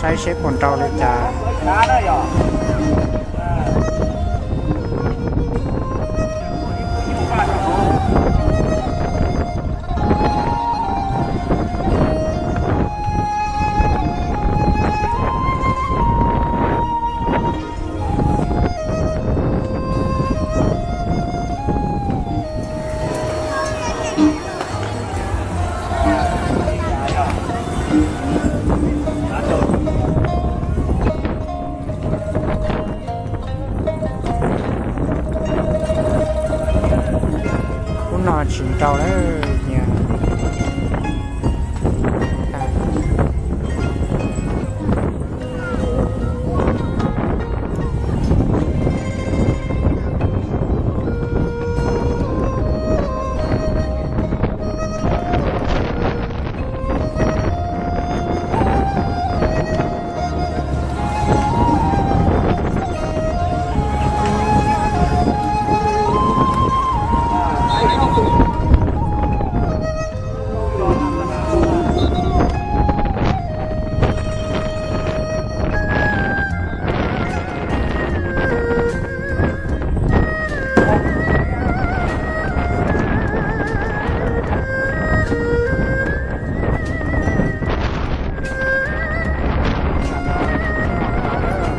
Saib seb puas nrau li cas. Hnub no tsis nrau lawm niam.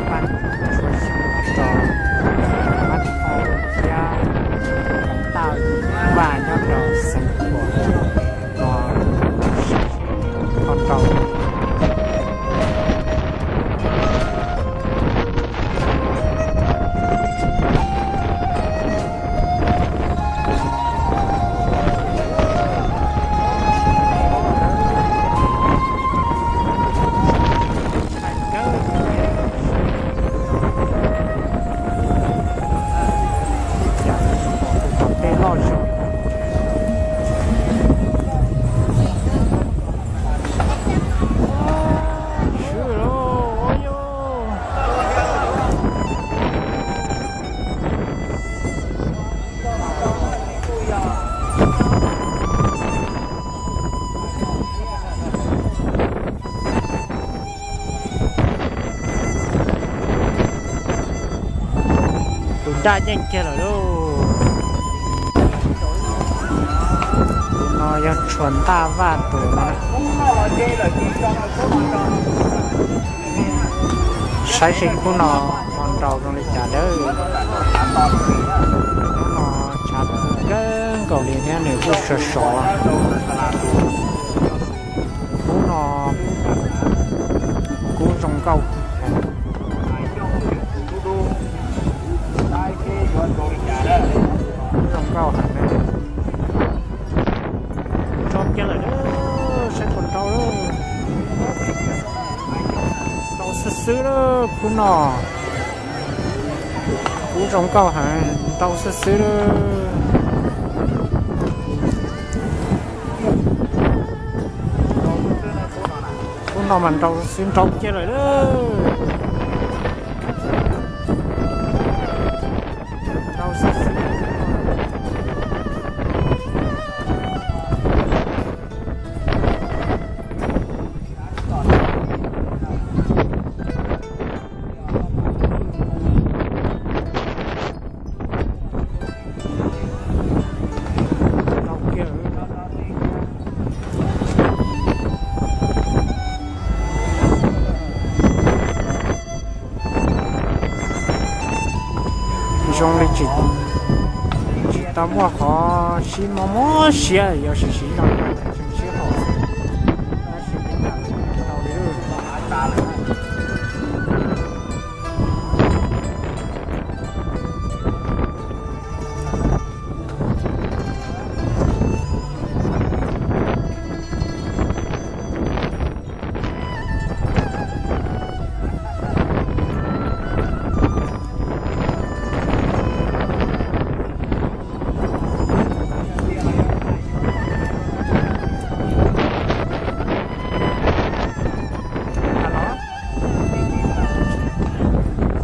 Paj tshuab xyoob nyob rau Mab Thoj thiab Tauj Vaj nyob rau Xeev Khuam no, ho rau. Ib cas pom tus tom tej loj zog. Swb lauj, ua yog. Tus daj yeej kiag lawm lauj. Tus no yog tshuav Ntaj Vaj tus no. Saib seb khub no ho nrau zoo li cas dawb. Khub no tshav kub kawg nkaus li thiab nws kuj sov sov. Khub no kub zoo nkauj heev. Zoo nkauj heev. Nrau kiag lawm, saib puas nrau. Nrau xwb xwb lawm khub no. Kub zoo nkauj heev, nrau xwb xwb lawm. Khub no mas nrau xwb nrau kiag lawm lauj. Nrau xwb xwb. Zoo li tsis, tsis tau muaj qhov sib mob mob siab, yog sib sib zog sib haum xwb. Tab sis tau li.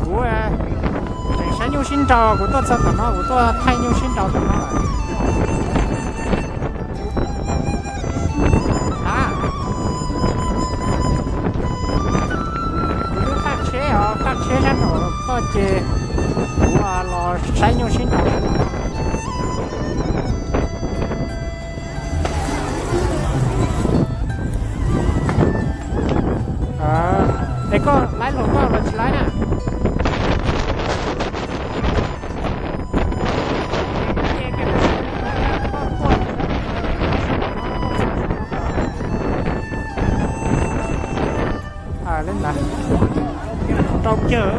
Kuv tseem saib nyuj sib nraus, kuv tuaj txog tom no, kuv tuaj thaij nyuj sib nraus tom no lawm. A, kuv Es koj laib hluas nkauj los tsis laib na? Rau kawg.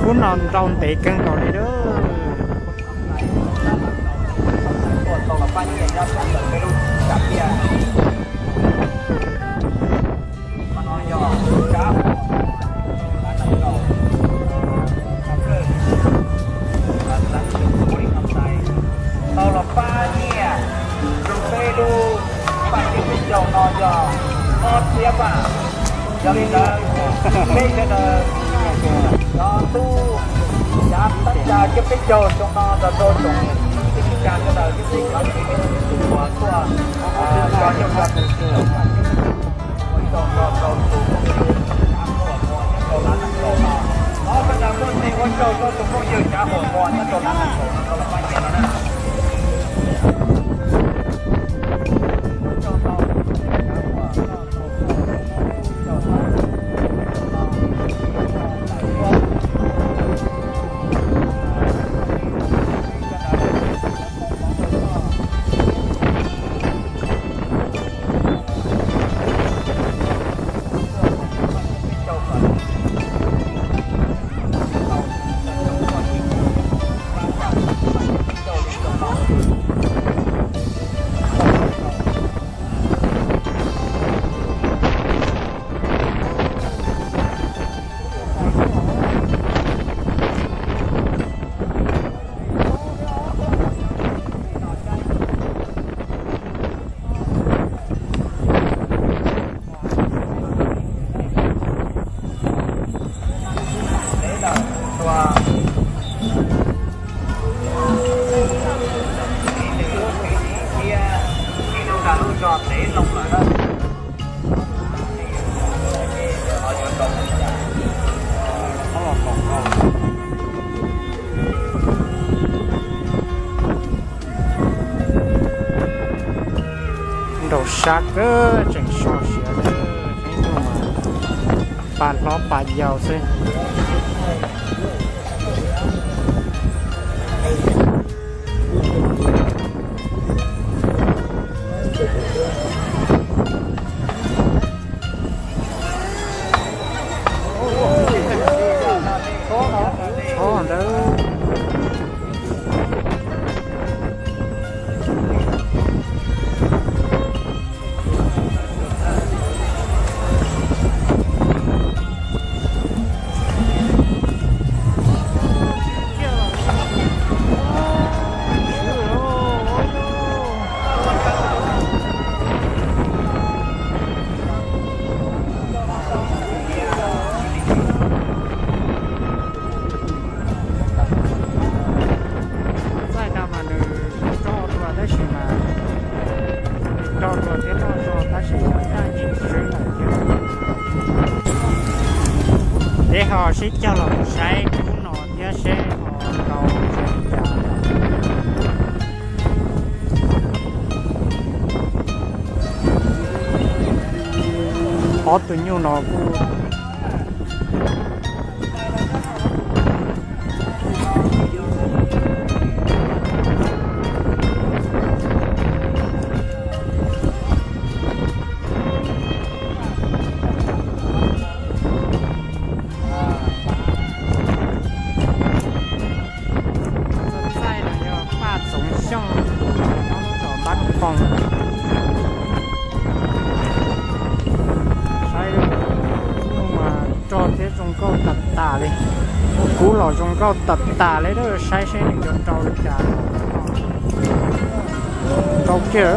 Khub no nrau ntev kawg nkaus li lawm. Tau los pab nyiaj rau peb lub paj ceb peb caug no yog ob txhiab paj. Yog li ntawd peb sawv daws cov tub yav tab ca ceb peb caug xyoo no ntawm rau tsoom tib neej tsa sawv daws, tib neej tsa sawv daws uas tuaj nrog nyob rau tus ua tsaug rau tus phooj ywg Tsav Huam Muas nyob rau lab neej kaum no. Thov sawv daws tuaj ua tsaug rau tus phooj ywg Tsav Huam Muas nyob rau lab neej kaum no rau lawv pab nyiaj no na. Nraum sab kawg tseem so siav, pa hlob pa yau xwb. Ntawd Peb coj los saib khub no thiab seb ho rau zoo li cas. Ob tug nyuj no kuj Txaij no yog Paj Txoov Xyooj, nyob lub zos Npab Npoo. Saib, nyuj mas rog thiab zoo nkauj tas tas li. Kub los zoo nkauj tas tas li, saib seb nws yuav rau li cas. Rau kiag.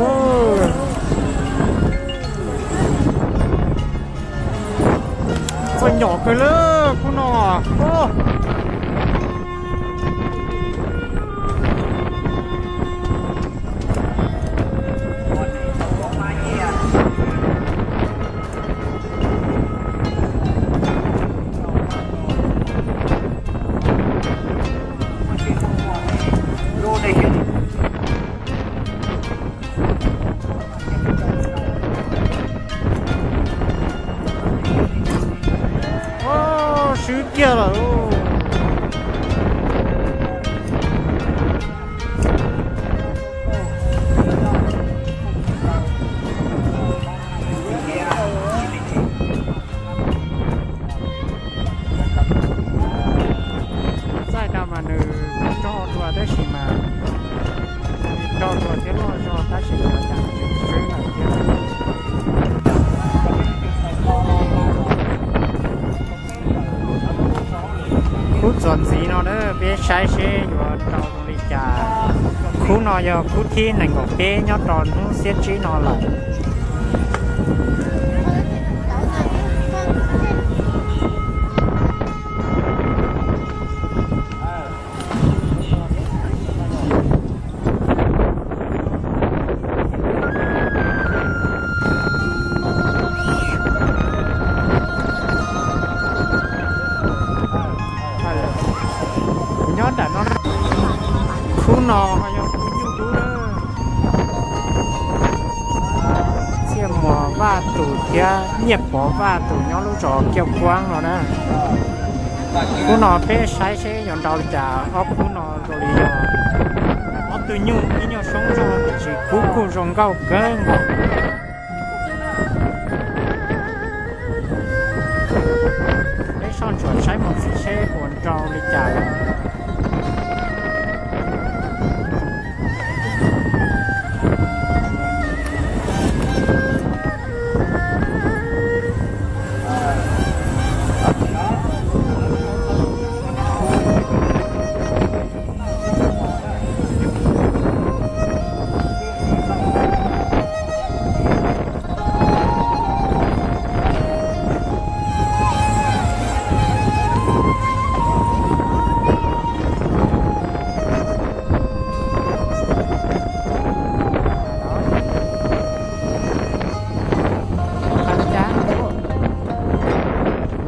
Txaij nyom kawg li khub no. Swb kiag lawm. Txaij no mas nws rog dua tab sis mas, rog dua thiab loj zog tab sis mas cas swb lawm thiab. Khub txuas ntxiv no na, peb saib seb yuav rau zoo li cas. Khub no yog khub thib nees nkaum peb nyob rau hnub xiab tsib no lawm. Nyob nram no, khub no ho yog khub nyuj dub na. Txhiaj Muas Vaj Tus thiab Nyiaj Pov Vaj Tus nyob lub zos Kiaj Kuab no na. Khub no peb saib seb yuav nrau li cas, ob khub no zoo li yog ob tug nyuj ib nyuag soob zog tiam sis kub kuj zoo nkauj kawg nkaus. Peb soj ntsuam saib mus txhij seb puas nrau li cas.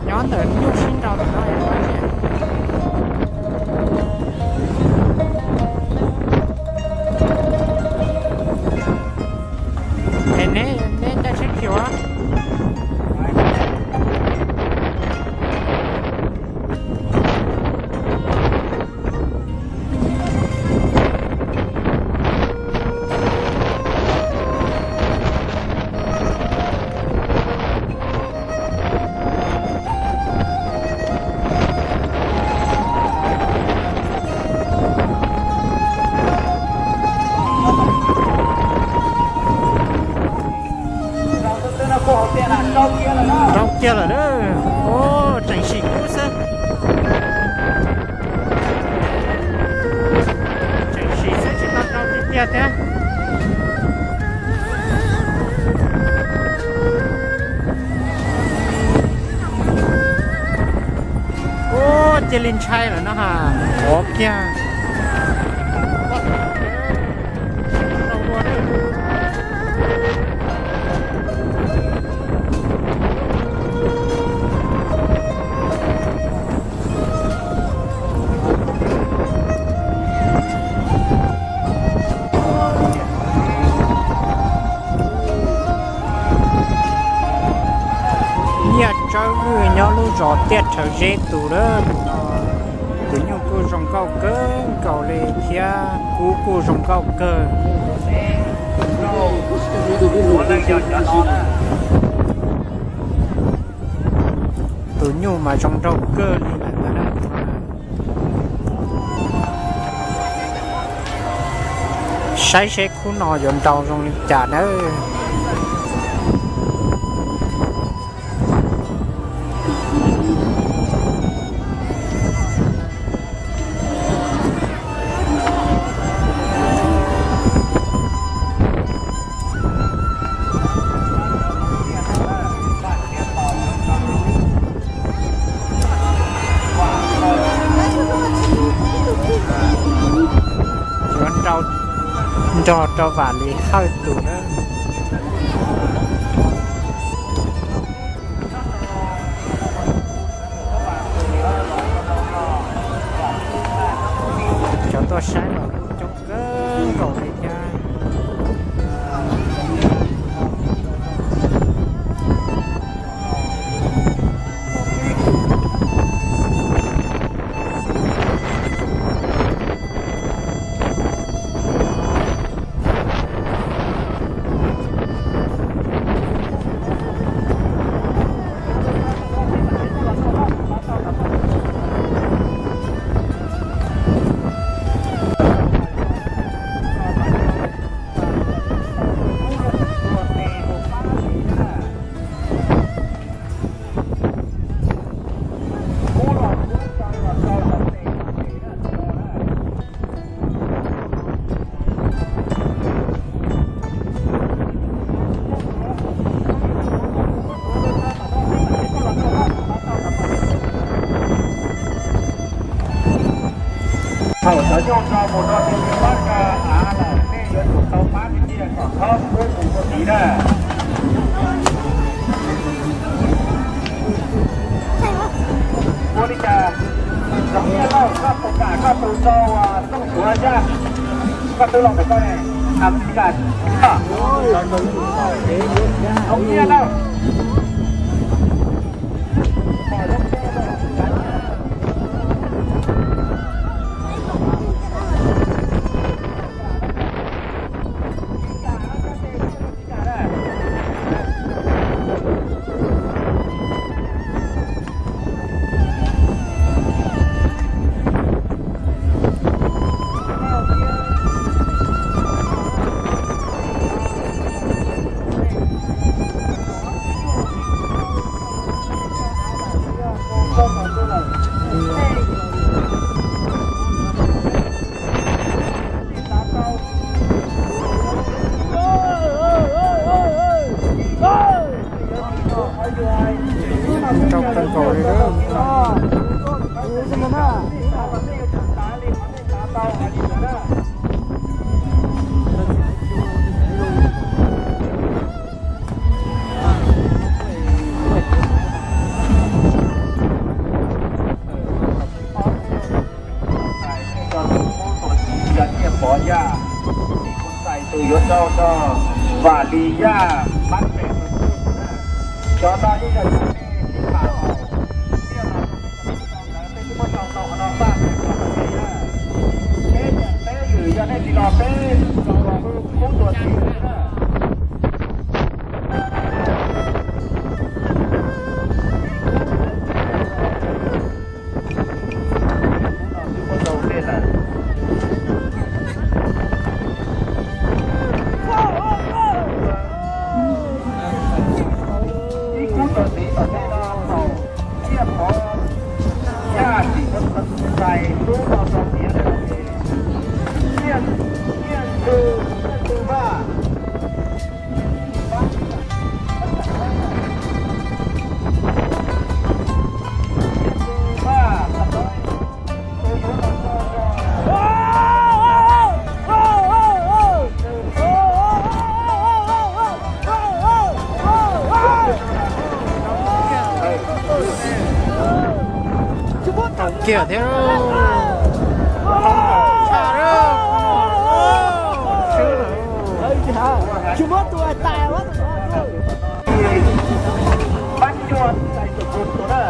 Nyob ntawm nyuj sib nrau ntawm no. Es neb, neb caij tsheb khiv ua? Rau kiag lawm na. Ub, tseem sim kub xwb. Tseem sim xwb tsis tau rau tiag tiag thiab. Ub, cia li ntshai lawm no ha. Ov kiag. Zos Tiaj Rhawv Zeb tus lawm. Tus nyuj kuj zoo nkauj kawg nkaus li thiab kub kuj zoo nkauj kawg. Tus nyuj mas zoo nraug kawg li lawm ntag na. Saib seb khub no yuav nrau zoo li cas nawb. Yuav nrog rau Vam Lis Hawj tus na. Cov tuaj saib los kuj coob kawg nkaus li thiab. Thaum cov nyuj nrau mus rau tej pab ka av lawm, nej yuav tsum tau pab ib tiag kom khawb mus ua mus ua tid na. Ua li cas, Txoov Nyiaj Lauj, koj tus kam koj tus nrau Tooj Suav Yaj, koj twb los ntawm koj ne, Amelikas, Txoov Nyiaj Lauj. Rau kawg nkaus li lawm. Tus yuav rau rau Vam Lis Yaj pab pem, cov no yeej yog cov nej sib tham haum, nej muab sau tau qhov no pab pem kom tau kev na. Peb, peb yws yog nej tsis los peb los hu khub tuag txiv na. Ib khub tuag txiv tom ntej no thaum Nyiaj Pov Yaj tsim muaj tais tub no rau tiav, Nyiaj, Nyiaj Ntxwg, Nyiaj Ntxwg Vaj. Tau kiag thiab. Tsis muab tus tais. Pab cuag tais tus tus na.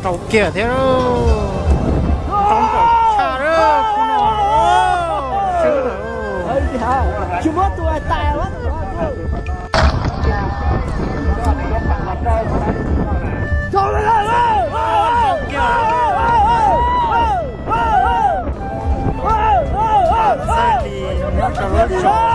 Rau kiag thiab lauj. Ntau nraum tshaj lauj, khub no. Swb lawm. Tsis muab tus tais. Txhais li nyob rau lub zos.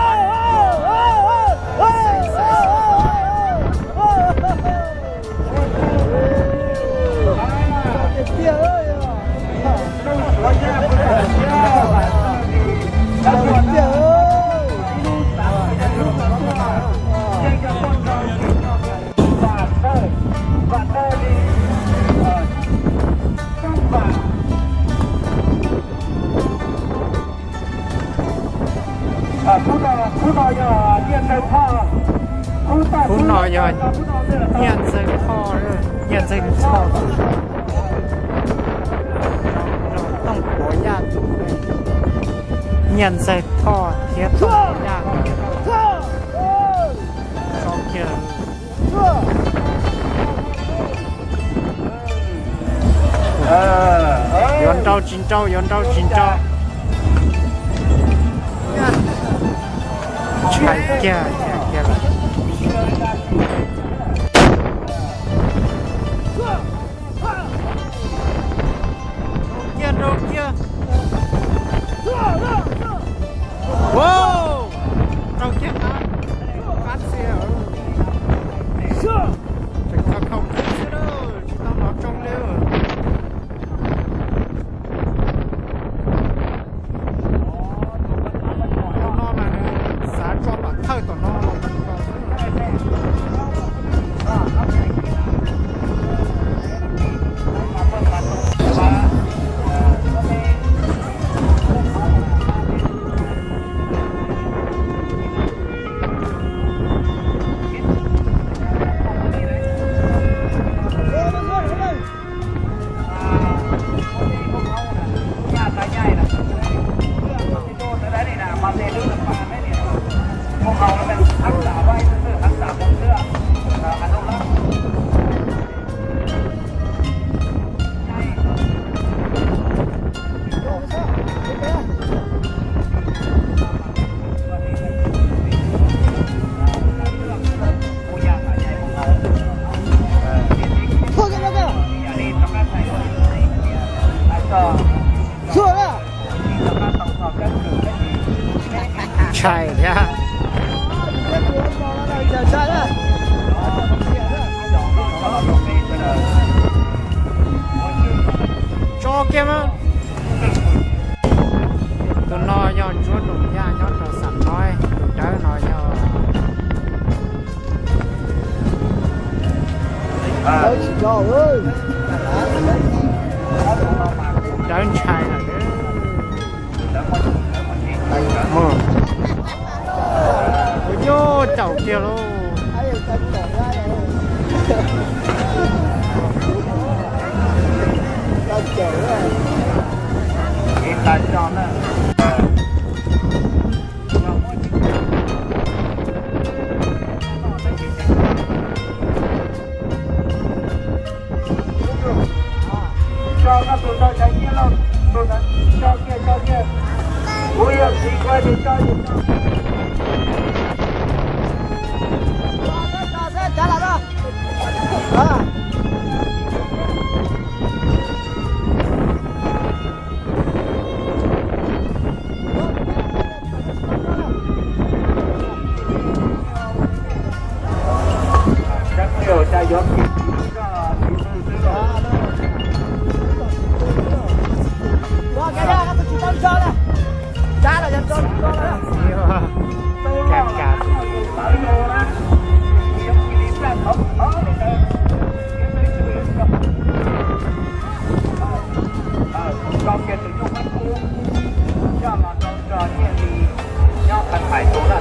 Khub no yog Nyiaj Ntxawg Thoj, Nyiaj Ntxawg Thoj, Nyiaj Ntxawg Thoj, Tooj Puav Yaj tus, Nyiaj Ntxawg Thoj thiab Tooj Puav Yaj. Tso kiag. Yuav nrau tsis nrau, yuav nrau tsis nrau. Tshais kiag, tshais kiag lawm. Kiag nrau kiag. Wow, nrau kiag qab, qab txia. Tseem khaus khaus kub xwb na, tsis tau hnov tsoo li. Tus no mas nws xav tso pam thawj tom no los. Tshais thiab. Tso kiag mas. Tus no yog Ntsuab Num Yaj nyob rau Xam Noib, tus dawb no yog dawb ntshai lawm. Mus, ua nyuj caum kiag lauj. Tso koj tus ntawd cov nyiaj lauj, tus ntawd tso kiag, tso kiag. Kuv yog txiv kuv hais tias tso ces tso.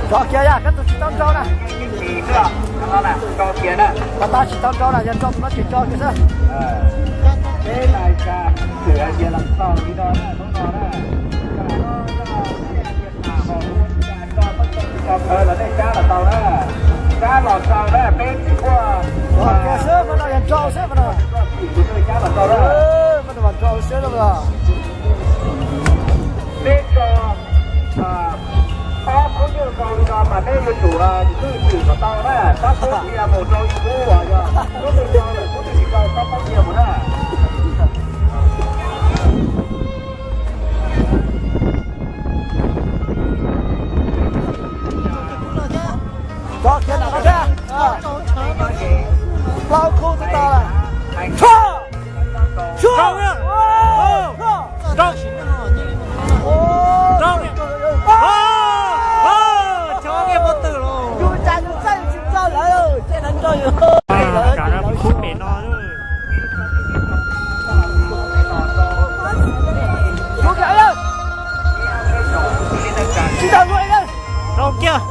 Tso kiag yog koj tus tsis tau nrau na. Pas tas tsis tau nrau na, yog nrau tus no ces tso kiag xwb. Tso kiag xwb mas no, yog nrau xwb mas no. Peb tso ob khub nyuj nkaus li no mas peb yuav tsum tus twg twm kom tau na, tab sis kuv yuav mus rau ib khub uas yog khub twg tso lawm khub twg tsis tso txhob paub cia mus na. Tso kiag nram no thiab. Plaub khub twb tau lawm. Tso! Tso! Tso! Tso! Tso! Tso! Tso! Tso! Tso! Tso! Tso! Yus tsam yus txawj yus tsis txawj lawm, tsam no khub pem no. Sib tawm dua li, rau kiag.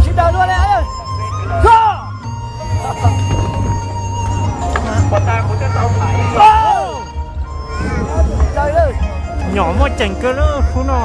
Sib tawm dua li. Nyom muaj ceem kawg lub khub no.